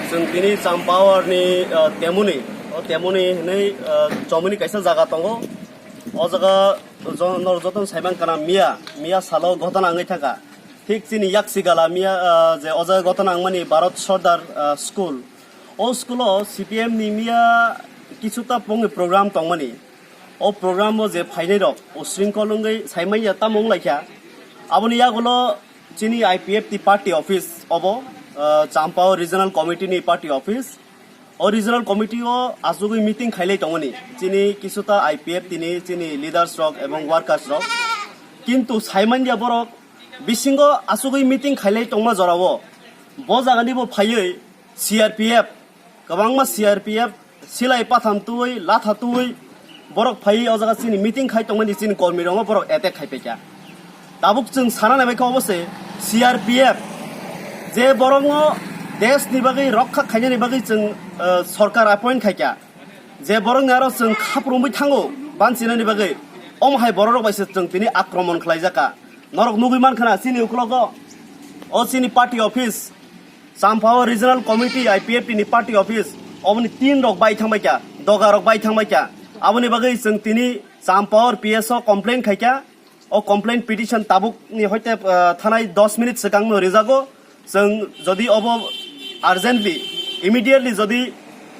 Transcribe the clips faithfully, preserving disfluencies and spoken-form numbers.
Chwng tini Champaorni, ah, Temuni, o Temuni hinwi, ah, chomoni kaisa jaga tongo. O jaga jo-, nor jotono saiman kana miya, miya salo ghotona wngwi thangkha. Thik chini yaksi gala miya, ah, je o jaga ghotona wngmani Bharat Sardar, ah, School. O school o C P M ni miya kisu ta pongni program tongmani. O program o je phainai rok, o sringkol wngwi saimanya tamo wnglaikha. Aboni yagulo chini I P F T party office obo, ah, Champao Regional Committee ni party office. O regional committee o asugwi meeting khailai tongmani. Chini kisu ta I P F T ni chini leaders rok ebong workers rok. Kintu saimanya borok bisingo asugwi meeting khailai tongma jorao bo jagani bo phaiwi C R P F, kwbangma C R P F silai patham twi, latha twi, borok phaiwi o jaga chini meeting khai tongmani chini kormi rokno borok attack khai paikha. Tabuk chwng sana naibaikha obo se C R P F je borokno desh ni bagwi rokha khainani bagwi chwng, eh, sorkar appoint khaikha. Je borokni aro chwng khaprumwi thango bansinani bagwi, omo hai borok rok bai se chwng tini akromon khlaijakha. Norok nugwi mankha na chini uklogo o chini party office, Champao Regional Committee I P F T ni party office, oboni tin rok bai thangbai kha, doga rok bai thangbai kha. Aboni bagwi chwng tini Champao P S o complain khai kha. O complaint petition tabuk ni hoite, ah, thanai dos minute swkang no rijago. Chwng jodi obo urgently, immediately jodi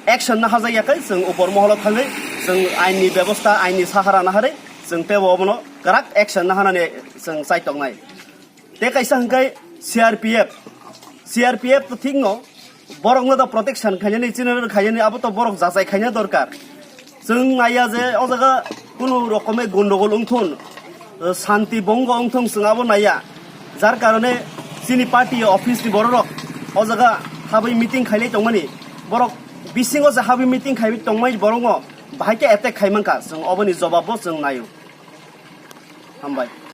action na hajak ya khe, chwng upor moholo thangwi chwng ain ni bebosta, ain ni sahara naharwi chwng tebo obono kwrak action nahanani chwng chaitok nai. Tei kaisa hwnkhe C R P F, C R P F to thik no, borokno da protection khainani, chini khainani, abo to borok jachai khaina dorkar. Chwng naiya je o jaga kunu rokome gondogol wngthun, shanti bongo wngthung, chwng abo naiya. Jar karone chini party office ni borok rok o jaga habwi meeting khailai tongmani, borok bisingo je habwi meeting khaiwi tongmai borokno bahai khe attack khai mankha, chwng oboni jobab bo chwng naio. Hambai.